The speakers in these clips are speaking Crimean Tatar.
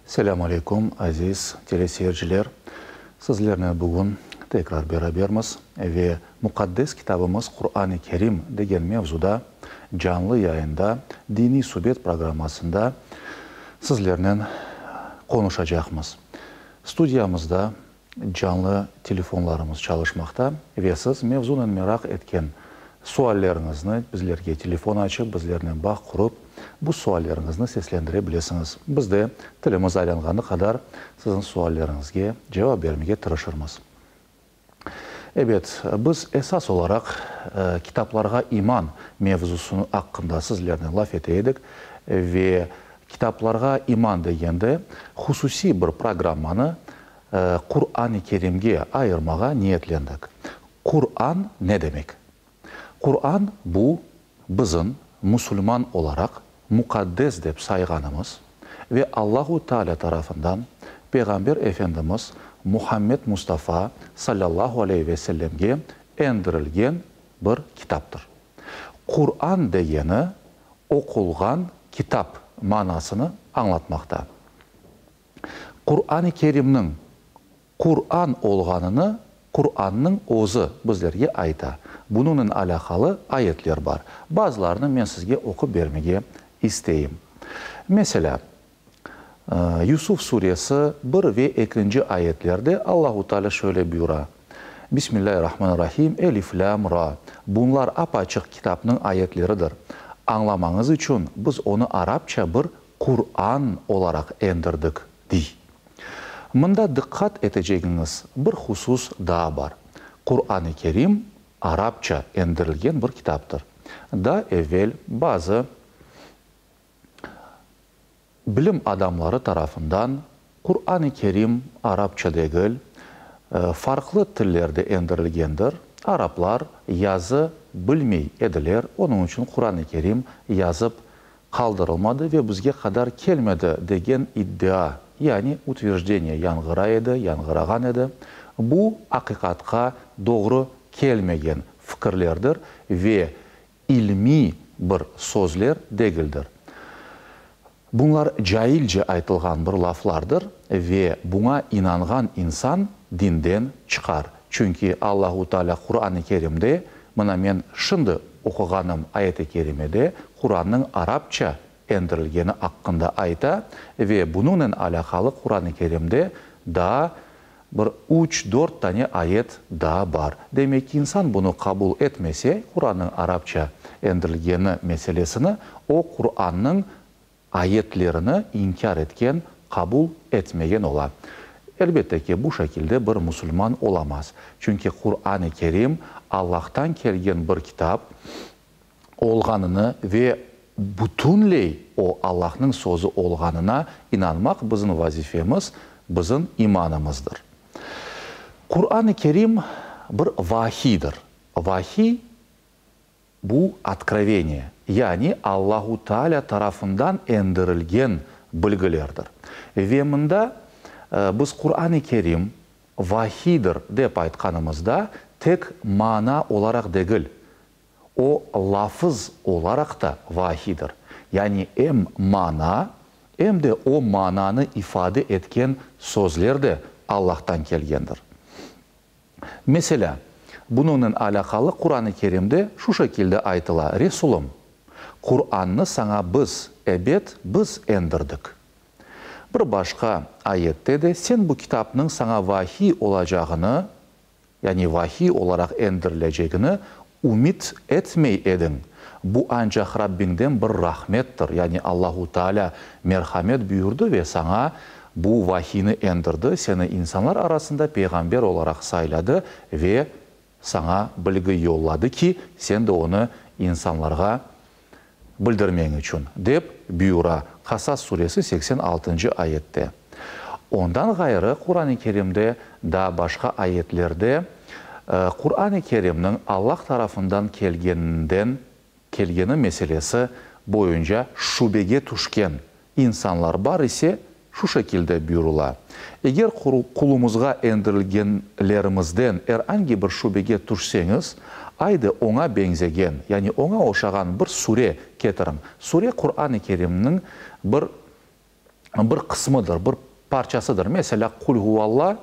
Selâm aleyküm, aziz teleseyirciler! Sizlernen bugün tekrar berabermiz ve Muqaddes kitabımız Quran-ı Kerim degen mevzuda canlı yayında diniy subet programmasında sizlernen qonuşacaqmız. Studiyamızda Canlı telefonlarımız çalışmaqta ve siz mevzunen meraq etken sualleriñizni bizlerge telefon açıp, bizlernen bağ qurıp, bu sualleriñizni seslendire bilesiñiz. Biz de tilimiz aylanğanı qadar siziñ sualleriñizge cevap bermege tırışırmız. Ebet, biz esas olaraq kitaplarğa iman mevzusı aqqında sizlernen laf ete edik ve kitaplarğa iman degende hususiy bir programmanı Quran-ı Kerimge ayırmağa niyetlendik. Quran ne demek? Quran, bu, bizim, musulman olaraq, muqaddes dep sayğanımız ve Allahu Teala tarafından Peyğamber Efendimiz Muhammed Mustafa salâllahu aleyhi ve sellemge endirilgen bir kitaptır. Quran degeni oqulğan kitap manasını añlatmaqta. Quran-ı Kerimniñ Quran olğanını Qurannıñ özü bizlerge ayta. Bunıñnen alâqalı ayetler bar. Bazılarını men sizge oqup bermege isteyim. Meselâ, Yusuf suresi bir ve ekinci ayetlerde Allahu Teala şöyle buyura, Bismillâhirrahmanirrahim, Elif, Lâm, Ra. Bunlar ap-açıq kitapnıñ ayetleridir. Añlamañız içün biz onı arapça bir Quran olaraq endirdik, dey. Mında diqqat etecegiñiz bir husus daa bar. Quran-ı Kerim arapça endirilgen bir kitaptır. Daa evel bazı bilim adamları tarafından Quran-ı Kerim arapça degil, farqlı tillerde endirilgendir, araplar yazı bilmey ediler, onıñ içün Quran-ı Kerim yazıp qaldırılmadı ve bizge qadar kelmedi degen iddia, yani utverjdeniye yañğıray edi, yañğırağan edi. Bu aqiqatqa doğru kelmegen fikirlerdir ve ilmiy bir sözler degildir. Bunlar cailce aytılğan bir laflardır ve buña inanğan insan dinden çıqar. Çünki Allahu Teala Quran-ı Kerimde, mına men şimdi oquğanım ayet-i kerimede Qurannıñ arapça endirilgeni aqqında ayta ve bunıñnen alâqalı Quran-ı Kerimde daa bir üç-dört tane ayet daa bar. Demek ki, insan bunı qabul etmese, Qurannıñ arapça endirilgeni meselesini, o, Qurannıñ ayetlerini inkâr etken, qabul etmegen ola. Elbette ki, bu şekilde bir musulman olamaz. Çünki Quran-ı Kerim Allahtan kelgen bir kitap olğanını ve bütünley o Allahnıñ sözü olğanına inanmaq bizim vazifemiz, bizim imanımızdır. Quran-ı Kerim bir vahiydir. Vahiy, Bu otkroveniye, yani Allahu Taalâ tarafından endirilgen bilgilerdir. Ve mında biz Quran-ı Kerim vahiydir dep aytqanımızda tek mana olaraq degil, o lafız olaraq da vahiydir. Yani em mana, em de o mananı ifade etken sözler de Allahtan kelgendir. Meselâ, bunıñnen alâqalı Quran-ı Kerimde şu şekilde aytıla, Resulım, Qurannı saña biz, ebet, biz endirdik. Bir başqa ayette de sen bu kitapnıñ saña vahiy olacağını, yani vahiy olaraq endirilecegini ümit etmey ediñ. Bu ancaq Rabbiñden bir rahmettir, yani Allahu Teala merhamet buyurdı ve saña bu vahiyni endirdi, seni insanlar arasında peyğamber olaraq sayladı ve saña bilgi yolladı ki, sen de onı insanlarğa bildirmeñ içün, dep buyura Qasas suresi 86-ncı ayette. Ondan ğayrı Quran-ı Kerimde daa başqa ayetlerde Quran-ı Kerimniñ Allah tarafından kelgeninden kelgeni meselesi boyunca şübege tüşken insanlar bar ise, şu şekilde buyurıla, Eger qulumızğa endirilgenlerimizden er angi bir şübege tüşseñiz, aydı oña beñzegen, yani oña oşağan bir sure ketiriñ. Sure Quran-ı Kerimniñ bir. bir qısmıdır, bir parçasıdır. Meselâ, Qul huvalla,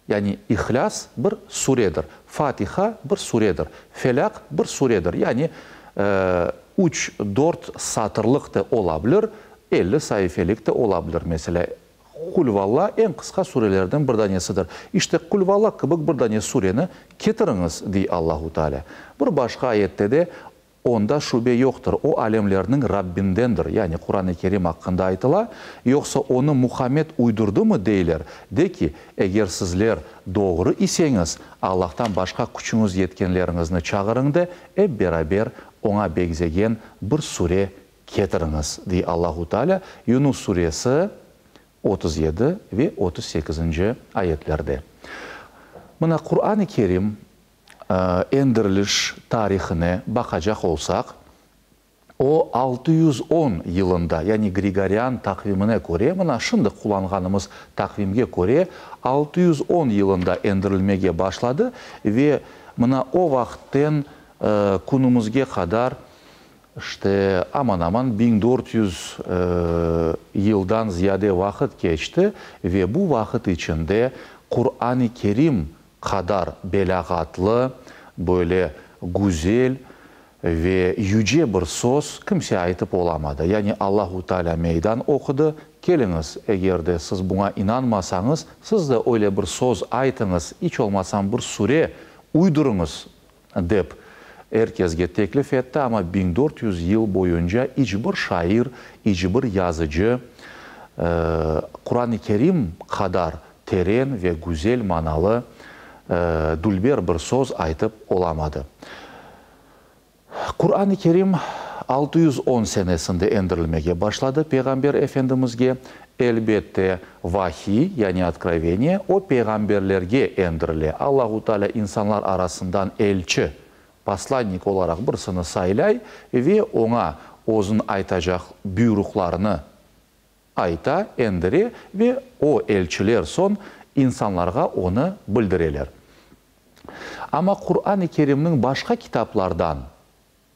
yani İhlâs bir suredir, Fatiha bir suredir, Felâq bir suredir. Yani üç, dört satırlıq da ola bilir, 50 saifelik de ola bilir. Meselâ, Qul valla eñ qısqa surelerden bir danesidir. İşte, Qul valla kibik bir dane sureni ketiriñiz, dey Allahu Teala. Bir başqa ayette de, Onda şübe yoqtır, o alemlerniñ Rabbindendir, yani Quran-ı Kerim aqqında aytıla, yoqsa onı Muhammed uydurdımı deyler? De ki, eger sizler doğru iseñiz, Allahtan başqa küçüñiz yetkenleriñizni çağırıñ de, ep beraber oña beñzegen bir sure ketiriñiz, dey Allahu Teala, Yunus suresi, 37 ve 38-nci ayetlerde. Mına Quran-ı Kerim endiriliş tarihine baqacaq olsaq, o 610 yılında, yani Grigorian taqvimine köre, mına şimdi qullanğanımız taqvimge köre, 610 yılında endirilmege başladı ve mına o vaqıtten künümizge qadar, işte, aman-aman 1400 yıldan ziyade vaqıt keçti ve bu vaqıt içinde Quran-ı Kerim qadar belâğatlı, böyle güzel ve yüce bir söz kimse aytıp olamadı. Yani Allahu Teala meydan oqudı, Keliñiz, eger de siz buña inanmasañız, siz de öyle bir söz aytıñız, iç olmasam bir sure uydurıñız, dep er kesge teklif etti, amma 1400 yıl boyunca iç bir şair, iç bir yazıcı Quran-ı Kerim qadar teren ve güzel manalı, dülber bir söz aytıp olamadı. Quran-ı Kerim 610 senesinde endirilmege başladı Peyğamber Efendimizge. Elbette, vahiy, yani otkroveniye, o peyğamberlerge endirile. Allahu Teala insanlar arasından elçi, poslannik, olaraq birisini saylay ve oña özüniñ aytacaq buyruqlarını ayta, endire ve o elçiler soñ insanlarğa onı bildireler. Amma Quran-ı Kerimniñ başqa kitaplardan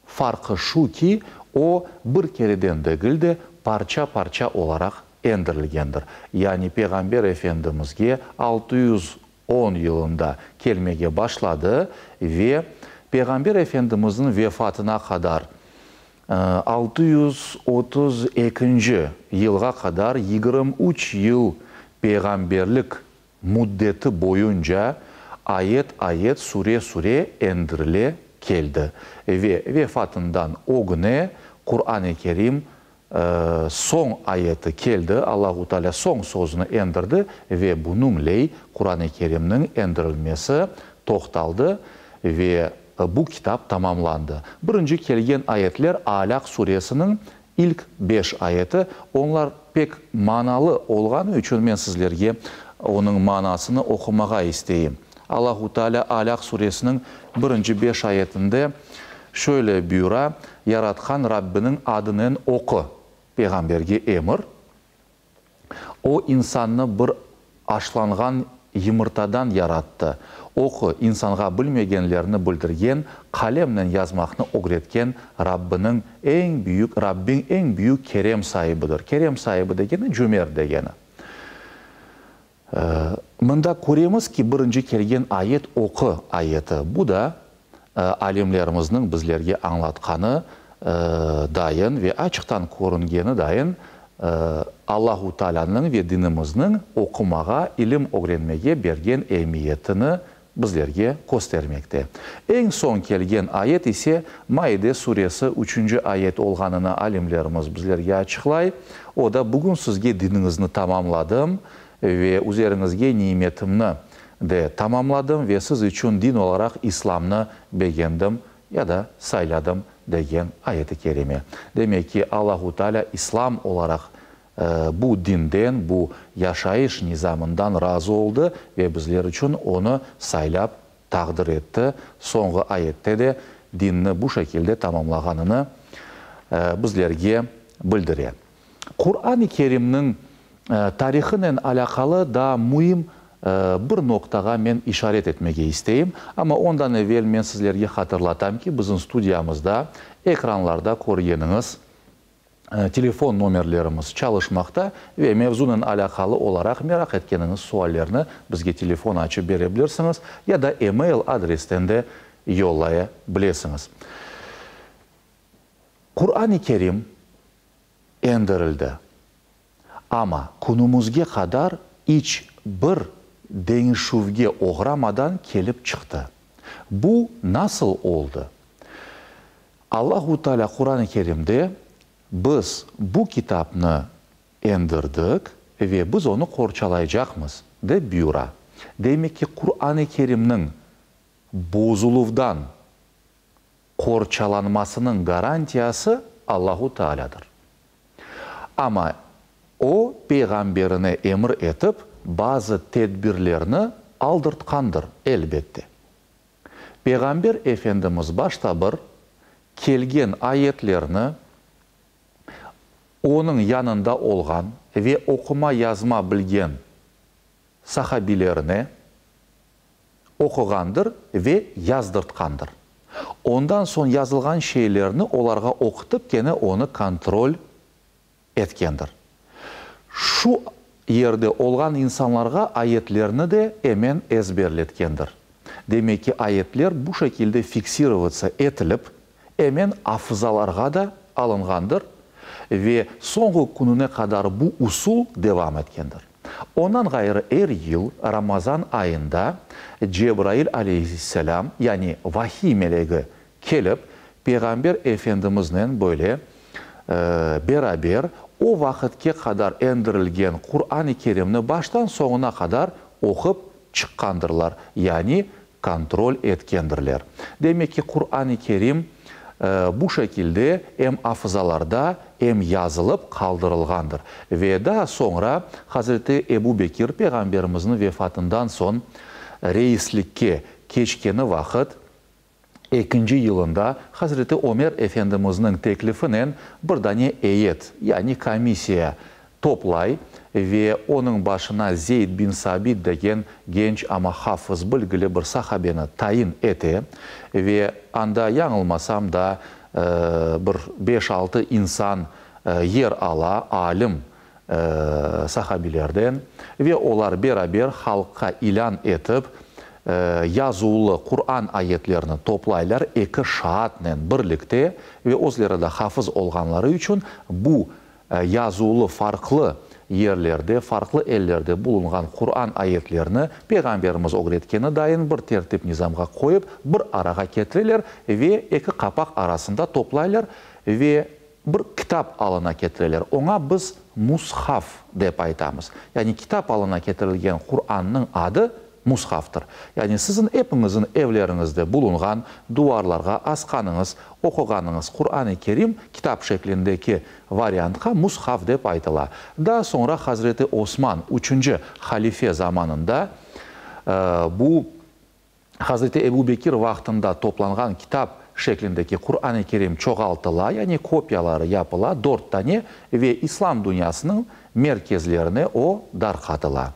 farqı şu ki, o bir kereden degil de, parça-parça olaraq endirilgendir. Yani Peyğamber Efendimizge 610 yılında kelmege başladı ve Peyğamber Efendimizniñ vefatına qadar, 632-nci yılğa qadar 23 yıl peyğamberlik müddeti boyunca ayet-ayet, sure-sure endirile keldi ve vefatından ögüne Quran-ı Kerim soñ ayeti keldi, Allahu Teala soñ sözüni endirdi ve bunıñley Quran-ı Kerimniñ endirilmesi toqtaldı ve bu kitap tamamlandı. Birinci kelgen ayetler Alaq suresiniñ ilk beş ayeti, onlar pek manalı olğanı içün men sizlerge onıñ manasını oqumağa isteyim. Allahu Teala Alaq suresiniñ birinci beş ayetinde şöyle buyura, Yaratqan Rabbiniñ adınen oqu, Peyğamberge emir. O insannı bir aşlanğan yımırtadan yarattı. Oqu, insanğa bilmegenlerini bildirgen, qalemnen yazmaqnı ögretken Rabbiniñ eñ büyük, Rabbiñ eñ büyük kerem saibidir. Kerem saibi degeni, cömert degeni. Mında köremiz ki, birinci kelgen ayet oqu ayeti. Bu da alimlerimizniñ bizlerge añlatqanı dayın ve açıqtan körüngeni dayın Allahu Taalânıñ ve dinimizniñ oqumağa, ilim ögrenmege bergen emiyetini bizlerge köstermekte. Eñ soñ kelgen ayet ise Maide suresi üçünci ayet olğanını alimlerimiz bizlerge açıqlay. O da, Bugün sizge diniñizni tamamladım ve üzeriñizge nimetimni de tamamladım ve siz içün din olaraq İslamnı begendim ya da sayladım degen ayet-i kerime. Demek ki, Allahu Teala İslam olaraq bu dinden, bu yaşayış nizamından razı oldı ve bizler içün onı saylap taqdir etti. Soñğı ayette de dinni bu şekilde tamamlağanını bizlerge bildire. Quran-ı Kerimniñ tarihınen alâqalı daa müim bir noqtağa men işaret etmege isteyim. Amma ondan evel men sizlerge hatırlatam ki, bizim studiyamızda ekranlarda körgeniñiz. Telefon nomerlerimiz çalışmaqta ve mevzunen alâqalı olaraq meraq etkeniñiz suallerni bizge telefon açıp bere bilirsiñiz ya da e-mail adresten de yollaya bilesiñiz. Quran-ı Kerim endirildi, amma künümizge qadar iç bir deñişüvge oğramadan kelip çıqtı. Bu nasıl oldı? Allahu Teala Quran-ı Kerimde, Biz bu kitapnı endirdik ve biz onı qorçalaycaqmız, dep buyura. Demek ki, Quran-ı Kerimniñ bozuluvdan qorçalanmasınıñ garantiyası Allahu Tealadır. Amma O, peyğamberine emir etip, bazı tedbirlerni aldırtqandır, elbette. Peyğamber Efendimiz başta bir kelgen ayetlerni onıñ yanında olğan ve oquma-yazma bilgen sahabilerine oquğandır ve yazdırtqandır. Ondan soñ yazılğan şeylerni olarğa oqutıp kene onı kontrol etkendir. Şu yerde olğan insanlarğa ayetlerni de emen ezberletkendir. Demek ki, ayetler bu şekilde fiksirovatsa etilip, emen afızalarğa da alınğandır ve soñğu kününe qadar bu usul devam etkendir. Ondan ğayrı er yıl Ramazan ayında Cebrail aleyhisselâm, yani vahiy melegi kelip, Peyğamber Efendimiznen böyle beraber o vaqıtke qadar endirilgen Quran-ı Kerimni baştan soñuna qadar oqup çıqqandırlar, yani kontrol etkendirler. Demek ki, Quran-ı Kerim bu şekilde em afızalarda, em yazılıp qaldırılğandır. Ve daa soñra Hazreti Ebu Bekir Peyğamberimizniñ vefatından soñ reislikke keçkeni vaqıt, Ekinci yılında Hazreti Ömer efendimizniñ teklifinen bir dane eyet, yani komissiya toplay ve onıñ başına Zeyd bin Sabit degen genç, amma hafız, bilgili bir sahabeni tayin ete ve anda, yañılmasam da, bir beş-altı insan yer ala, alim sahabilerden ve olar beraber halqqa ilân etip, yazuvlı Quran ayetlerini toplaylar eki şaatnen birlikte ve özleri de hafız olğanları içün bu yazuvlı farqlı yerlerde, farqlı ellerde bulunğan Quran ayetlerini Peyğamberimiz ögretkeni dayın bir tertip-nizamğa qoyıp, bir arağa ketireler ve eki qapaq arasında toplaylar ve Bir kitap alına ketireler, oña biz mushaf dep aytamız. Yani kitap alına ketirilgen Qurannıñ adı mushaftır. Yani siziñ epiñizin evleriñizde bulunğan, duvarlarğa asqanıñız, oquğanıñız Quran-ı Kerim kitap şeklindeki variantqa mushaf dep aytıla. Daa soñra Hazreti Osman, üçünci halife zamanında bu Hazreti Ebu Bekir vaqtında toplanğan kitap şeklindeki Quran-ı Kerim çoğaltıla, yani kopiyaları yapıla, dört tane, ve İslam dünyasınıñ merkezlerine o darqatıla.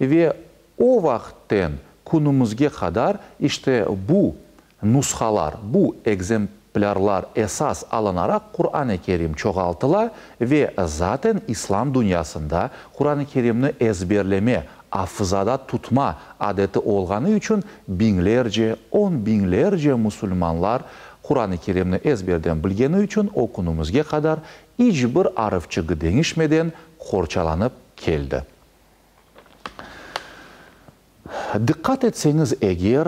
Ve o vaqıtten künümizge qadar işte bu nushalar, bu ekzemplârlar esas alınaraq Quran-ı Kerim çoğaltıla ve zaten İslam dünyasında Quran-ı Kerimni ezberleme, Afızada tutma adeti olğanı içün biñlerce, on biñlerce musulmanlar Quran-ı Kerimni ezberden bilgeni içün o künümizge qadar iç bir arıfçıgı deñişmeden qorçalanıp keldi. Diqqat etseñiz eger,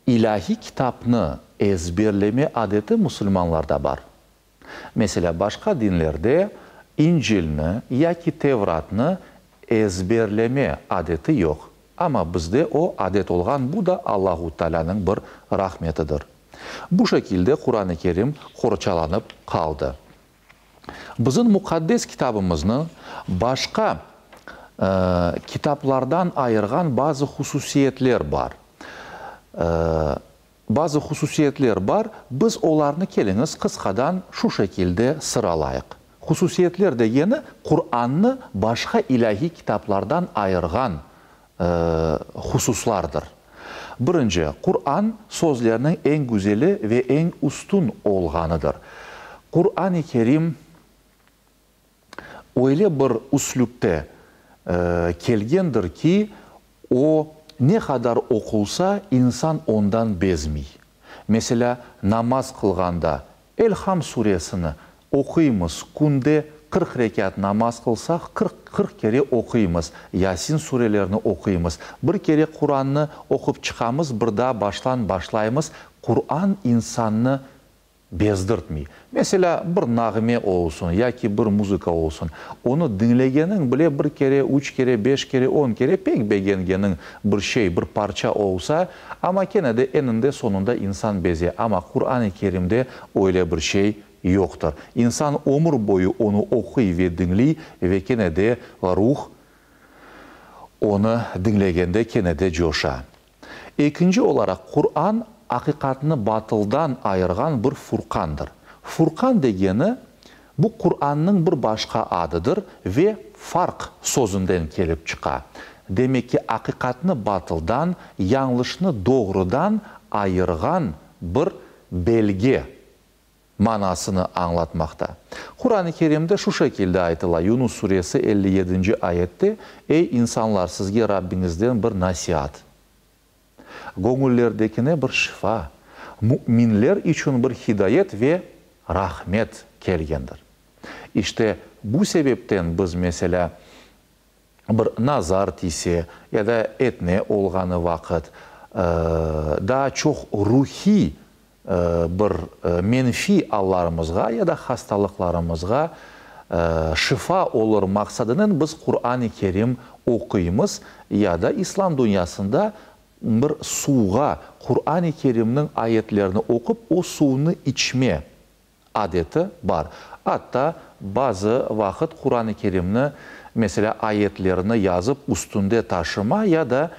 İlâhiy kitapnı ezberleme adeti musulmanlarda bar. Meselâ, başqa dinlerde İncilni yaki Tevratnı ezberleme adeti yoq. Amma bizde o adet olğan, bu da Allahu Taalânıñ bir rahmetidir. Bu şekilde Quran-ı Kerim qorçalanıp qaldı. Bizim muqaddes kitabımıznı başqa kitaplardan ayırğan bazı hususiyetler bar. Bazı hususiyetler bar, biz olarnı keliñiz qısqadan şu şekilde sıralayıq. Hususiyetler degeni, Qurannı başqa ilâhiy kitaplardan ayırğan hususlardır. Birinci, Quran sözlerniñ eñ güzeli ve eñ üstün olğanıdır. Quran-ı Kerim öyle bir üslüpte kelgendir ki, o ne qadar oqulsa, insan ondan bezmiy. Meselâ, namaz qılğanda Elham suresini oquymız, künde 40 rekât namaz qılsaq, 40, 40 kere oquymız, Yasin surelerini oquymız. Bir kere Qurannı oqup çıqamız, bir daa baştan başlaymız. Quran insannı bezdirtmey. Meselâ, bir nağme olsun yaki bir muzıka olsun, onı diñlegeniñ bile bir kere, üç kere, beş kere, on kere pek begengeniñ bir şey, bir parça olsa, amma kene de eninde-soñunda insan beze. Amma Quran-ı Kerimde öyle bir şey yoqtır. İnsan ömür boyu onı oquy ve diñliy ve kene de ruh onı diñlegende kene de coşa. Ekinci olaraq, Quran, aqiqatnı batıldan ayırğan bir furqandır. Furqan degeni, bu Qurannıñ bir başqa adıdır ve farq sözünden kelip çıqa. Demek ki, aqiqatnı batıldan, yañlışnı doğrudan ayırğan bir belge manasını añlatmaqta. Quran-ı Kerimde şu şekilde aytıla, Yunus suresi 57-nci ayette, Ey, insanlar, sizge Rabbiñizden bir nasiat, göñüllerdekine bir şifa, müminler içün bir hidayet ve rahmet kelgendir. İşte, bu sebepten biz, meselâ, bir nazar tiyse ya da etne olğanı vaqıt, daa çoq ruhiy bir menfiy allarımızğa ya da hastalıqlarımızğa şifa olur maqsadınen biz Quran-ı Kerim oquymız ya da İslam dünyasında bir suvğa Quran-ı Kerimniñ ayetlerini oqup, o suvnı içme adeti bar. Atta bazı vaqıt Quran-ı Kerimni, meselâ, ayetlerini yazıp üstünde taşıma ya da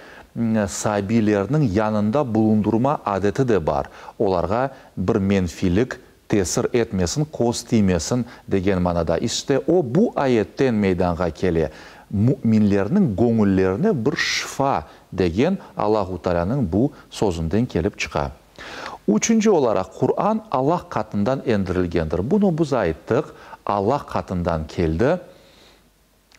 sabiylerniñ yanında bulundurma adeti de bar, olarğa bir menfiylik tesir etmesin, köz tiymesin degen manada. İşte, o bu ayetten meydanğa kele, müminlerniñ göñüllerine bir şifa degen Allahu Taalânıñ bu sözünden kelip çıqa. Üçünci olaraq, Quran Allah qatından endirilgendir. Bunı biz ayttıq, Allah qatından keldi,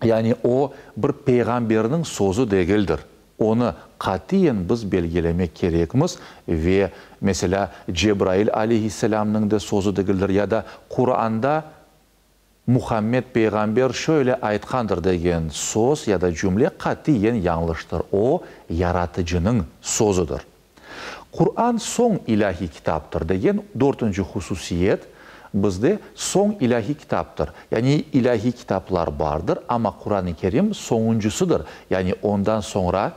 yani o bir peyğamberniñ sözü degildir. Onı qatiyen biz belgilemek kerekmiz ve, meselâ, Cebrail aleyhisselâmnıñ da sözü degildir ya da Quranda Muhammed peyğamber şöyle aytqandır degen söz ya da cümle qatiyen yañlıştır. O, Yaratıcınıñ sözüdir. Quran soñ ilâhiy kitaptır degen dörtünci hususiyet bizde soñ ilâhiy kitaptır. Yani ilâhiy kitaplar bardır, amma Quran-ı Kerim soñuncısıdır. Yani ondan soñra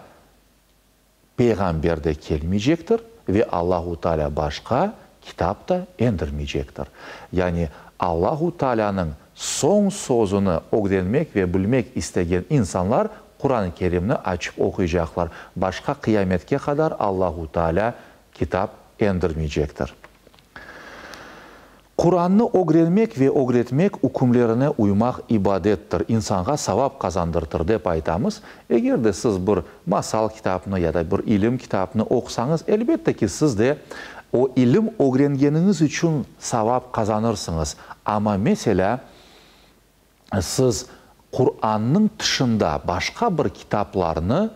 Peyğamber de kelmeycektir ve Allahu Teala başqa kitap da endirmeycektir. Yani Allahu Tealânıñ soñ sözüni ögrenmek ve bilmek istegen insanlar Quran-ı Kerimni açıp oquycaqlar. Başqa qıyametke qadar Allahu Teala kitap endirmeycektir. Qurannı ögrenmek ve ögretmek ükümlerine uymaq ibadettir, insanğa savap qazandırtır, dep aytamız. Eger de siz bir masal kitapnı ya da bir ilim kitapnı oqusañız, elbette ki, siz de o ilim ögrengeniñiz içün savap qazanırsıñız. Amma, meselâ, siz Qurannıñ tışında başqa bir kitaplarnı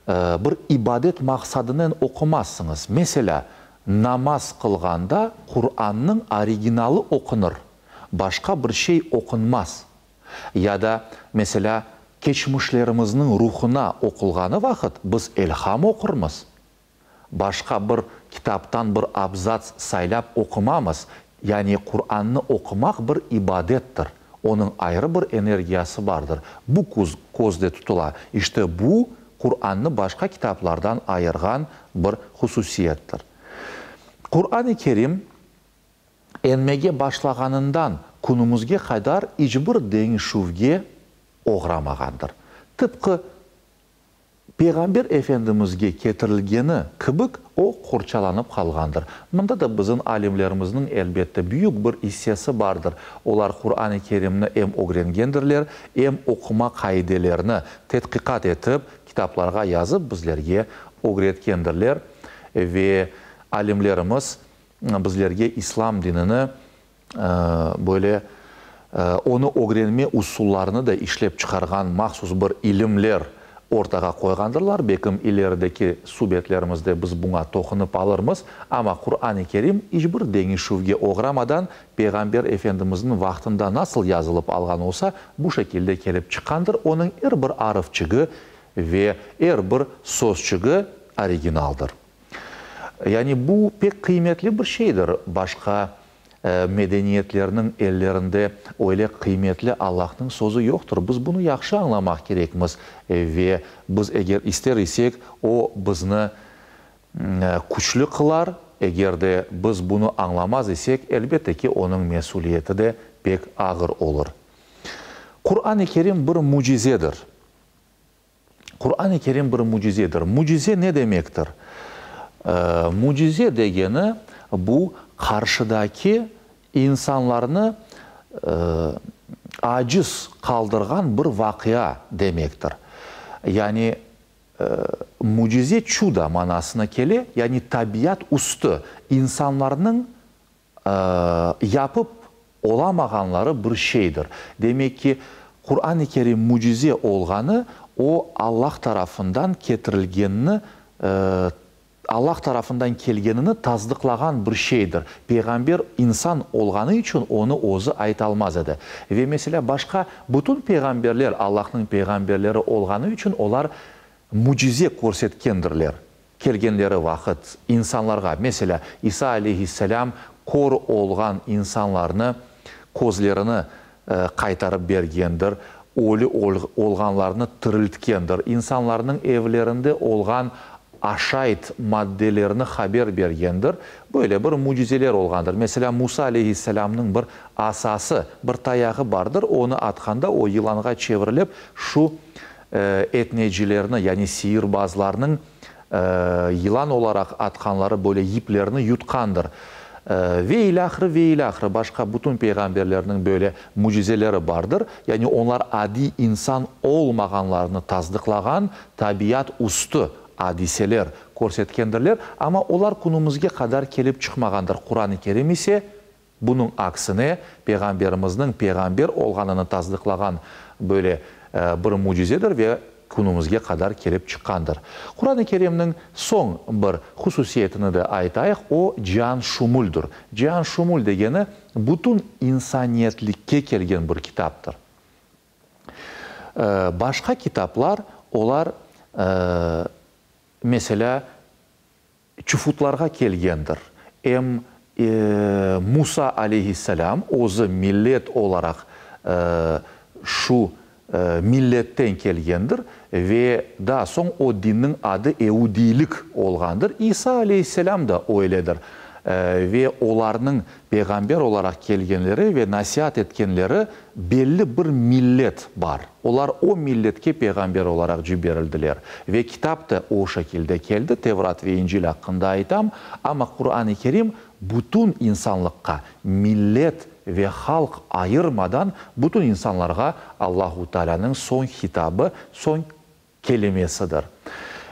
bir ibadet maqsadınen oqumazsıñız. Meselâ, namaz qılğanda Qurannıñ originalı oqunır, başqa bir şey oqunmaz. Ya da, meselâ, keçmişlerimizniñ ruhuna oqulğanı vaqıt biz Elham oqurmız. Başqa bir kitaptan bir abzats saylap oqumamız, yani Qurannı oqumaq bir ibadettir, onıñ ayrı bir energiyası bardır, bu közde tutula. İşte bu, Qurannı başqa kitaplardan ayırğan bir hususiyettir. Quran-ı Kerim enmege başlağanından künümizge qadar iç bir deñişüvge oğramağandır. Tıpqı Peyğamber Efendimizge ketirilgeni kibik o qorçalanıp qalğandır. Mında da bizim alimlerimizniñ, elbette, büyük bir issesi bardır. Olar Quran-ı Kerimni em ögrengendirler, em oquma qaidelerini tedqiqat etip, kitaplarğa yazıp bizlerge ögretkendirler. Ve alimlerimiz bizlerge İslam dinini. Böyle onı ögrenme usullarını da işlep çıqarğan mahsus bir ilimler ortağa qoyğandırlar. Belkim ilerideki subetlerimizde biz buña toqunıp alırmız. Amma Quran-ı Kerim iç bir deñişüvge oğramadan Peyğamber Efendimizniñ vaqtında nasıl yazılıp alğan olsa, bu şekilde kelip çıqqandır. Onıñ er bir arıfçıgı ve er bir sözçügi originaldır. Yani bu pek qıymetli bir şeydir. Başqa medeniyetlerniñ ellerinde öyle qıymetli Allahnıñ sözü yoqtır. Biz bunı yahşı añlamaq kerekmiz ve biz eger ister isek, o bizni küçlü qılar, eger de biz bunı añlamaz isek, elbette ki, onıñ mesüliyeti de pek ağır olur. Quran-ı Kerim bir mücizedir. Quran-ı Kerim bir mücizedir. Mücize ne demektir? Mücize degeni, bu qarşıdaki insanlarnı aciz qaldırğan bir vaqia demektir. Yani mücize çudo manasına kele, yani tabiat üstü, insanlarnıñ yapıp olamağanları bir şeydir. Demek ki, Quran-ı Kerim mücize olğanı, o Allah tarafından ketirilgenini, Allah tarafından kelgenini tasdıqlağan bir şeydir. Peyğamber insan olğanı içün onı özü aytalmaz edi. Ve, meselâ, başqa bütün peyğamberler Allahnıñ peyğamberleri olğanı içün olar mücize körsetkendirler. Kelgenleri vaqıt insanlarğa, meselâ, İsa aleyhisselâm kör olğan insanlarnı közlerini qaytarıp bergendir, ölü olğanlarnı tiriltkendir, insanlarnıñ evlerinde olğan aşayt maddelerini haber bergendir. Böyle bir mücizeler olğandır. Meselâ, Musa aleyhisselâmnıñ bir asası, bir tayağı bardır, onı atqanda o yılanğa çevirilip, şu etnecilerni, yani siyirbazlarnıñ yılan olaraq atqanları böyle yiplerni yutqandır. Ve ilâhre, ve ilâhre, başqa bütün peyğamberlerniñ böyle mücizeleri bardır. Yani onlar adiy insan olmağanlarını tasdıqlağan tabiat üstü adiseler körsetkendirler, amma olar künümizge qadar kelip çıqmağandır. Quran-ı Kerim ise Bunıñ aksine, Peyğamberimizniñ peyğamber olğanını tasdıqlağan böyle bir mücizedir ve künümizge qadar kelip çıqqandır. Quran-ı Kerimniñ soñ bir hususiyetini de aytayıq, o cianşumuldir. Cianşumul degeni, bütün insaniyetlikke kelgen bir kitaptır. Başqa kitaplar, olar, meselâ, Çufutlarğa kelgendir. Em Musa aleyhisselâm özü millet olaraq şu milletten kelgendir ve daa soñ o dinniñ adı eudiylik olğandır. İsa aleyhisselâm da öyledir. Ve olarnıñ peyğamber olaraq kelgenleri ve nasiat etkenleri belli bir millet bar. Olar o milletke peyğamber olaraq ciberildiler. Ve kitap da o şekilde keldi, Tevrat ve İncil aqqında aytam, amma Quran-ı Kerim bütün insanlıqqa, millet ve halq ayırmadan bütün insanlarğa Allahu Taalânıñ soñ hitabı, soñ kelimesidir.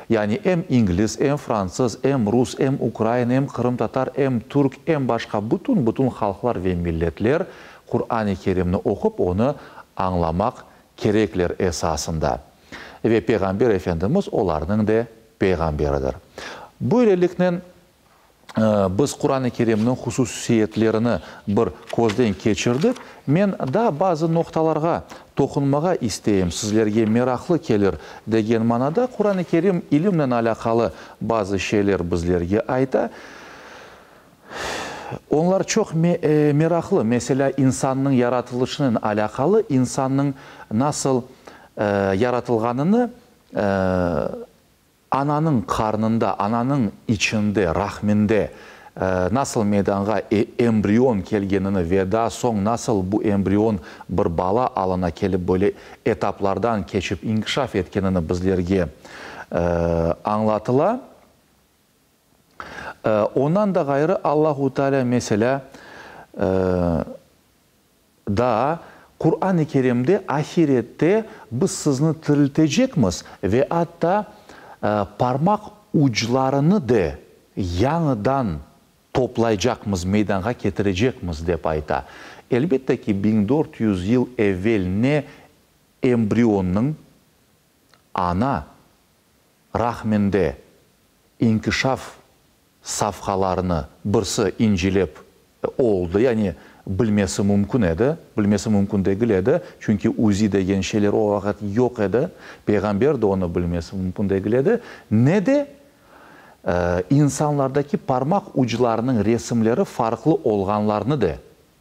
Yani em ingliz, em fransız, em rus, em ukrain, em qırımtatar, em türk, em başqa bütün-bütün halqlar ve milletler Quran-ı Kerimni oqup, onı añlamaq kerekler esasında. Ve Peyğamber Efendimiz olarnıñ de peyğamberidir. Böyleliknen, Biz Quran-ı Kerimniñ hususiyetlerini bir közden keçirdik. Men daa bazı noqtalarğa toqunmağa isteyim, sizlerge meraqlı kelir degen manada. Quran-ı Kerim ilimnen alâqalı bazı şeyler bizlerge ayta. Onlar çoq meraqlı, meselâ, insannıñ yaratılışınen alâqalı, insannıñ nasıl yaratılğanını Ananıñ qarnında, ananıñ içinde, rahminde, nasıl meydanğa embrion kelgenini ve daa soñ nasıl bu embrion bir bala alına kelip böyle etaplardan keçip inkişaf etkenini bizlerge añlatıla. Ondan da ğayrı Allahu Teala meselâ Daa Quran-ı Kerimde ahirette biz sizni tiriltecekmiz ve atta parmaq uclarını de yañıdan toplaycaqmız, meydanğa ketirecekmiz, dep ayta. Elbette ki, 1400 yıl evel ne embrionnıñ ana rahminde inkişaf safhalarını birsi incelep oldı, yani bilmesi mümkün edi, bilmesi mümkün degil edi, çünki UZI degen şeyler o vaqıt yoq edi, peyğamber de onı bilmesi mümkün degil edi, ne de insanlardaki parmaq uclarınıñ resimleri farqlı olğanlarını de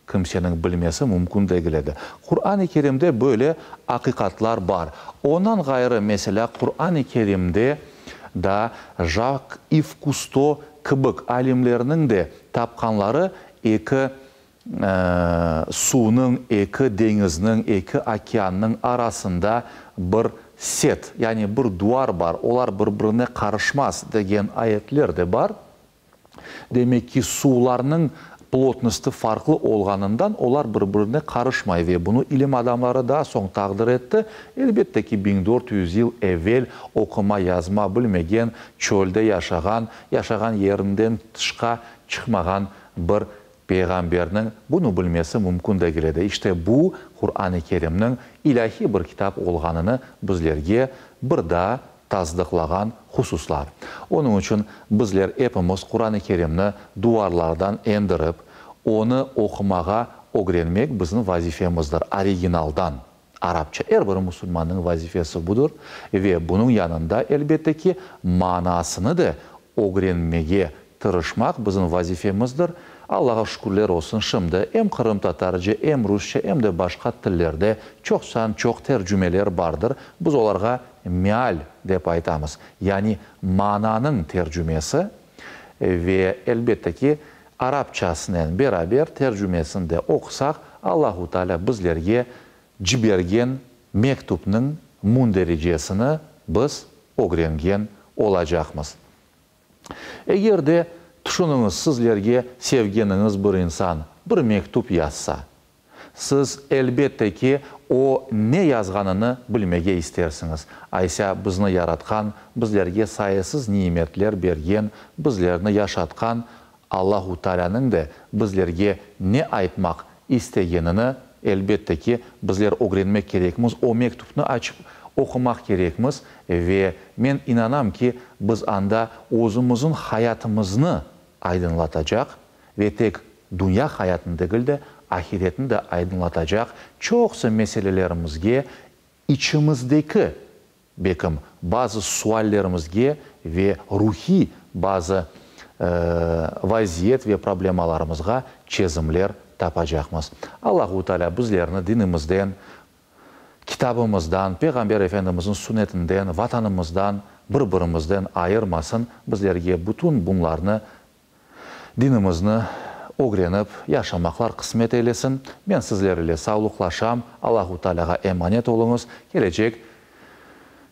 kimseniñ bilmesi mümkün degil edi. Quran-ı Kerimde böyle aqiqatlar bar. Ondan ğayrı, meselâ, Quran-ı Kerimde daa Jak İv Kusto kibik alimlerniñ de tapqanları eki suvnıñ, eki deñizniñ, eki okeannıñ arasında bir set, yani bir duvar bar, olar bir-birine qarışmaz degen ayetler de bar. Demek ki, suvlarnıñ plotnosti farqlı olğanından olar bir-birine qarışmay ve bunı ilim adamları daa soñ taqdir etti. Elbette ki, 1400 yıl evel oquma-yazma bilmegen, çölde yaşağan, yaşağan yerinden tışqa çıqmağan bir peyğamberniñ bunı bilmesi mümkün degil edi. İşte bu, Quran-ı Kerimniñ ilâhiy bir kitap olğanını bizlerge bir daa tasdıqlağan hususlar. Onıñ içün bizler epimiz Quran-ı Kerimni duvarlardan endirip, onı oqumağa ögrenmek bizim vazifemizdir, originaldan, arapça. Er bir musulmannıñ vazifesi budır ve bunıñ yanında, elbette ki, manasını da ögrenmege tırışmaq bizim vazifemizdir. Allağa şükürler olsun, şimdi em qırımtatarca, em rusça, em de başqa tillerde çoqtan-çoq tercümeler bardır. Biz olarğa meal dep aytamız, yani mananıñ tercümesi ve, elbette ki, arapçasınen beraber tercümesini de oqusaq, Allahu Teala bizlerge cibergen mektupnıñ mündericesini biz ögrengen olacaqmız. Eger de, tüşüniñiz, sizlerge sevgeniñiz bir insan bir mektüp yazsa, siz, elbette ki, o ne yazğanını bilmege istersiñiz. Aysa bizni yaratqan, bizlerge sayısız nimetler bergen, bizlerni yaşatqan Allahu Taalânıñ da bizlerge ne aytmaq istegenini, elbette ki, bizler ögrenmek kerekmiz, o mektüpni açıp oqumaq kerekmiz ve men inanam ki, biz anda özümizniñ hayatımıznı aydınlatacaq ve tek dünya hayatını degil de, ahiretni de aydınlatacaq çoqusı meselelerimizge içimizdeki Bekim, bazı suallerimizge ve ruhiy bazı vaziyet ve problemalarımızğa çezimler tapacaqmız. Allahu Teala bizlerni dinimizden, kitabımızdan, Peyğamber Efendimizniñ sunnetinden, Vatanımızdan, bir-birimizden ayırmasın, bizlerge bütün bunlarnı Dinimizni ögrenip yaşamaqlar qısmet eylesin. Men sizler ile sağlıqlaşam. Allahu Tealâğa emanet oluñız. Kelecek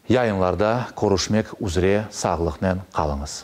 yayınlarda körüşmek üzre sağlıqnen qalıñız.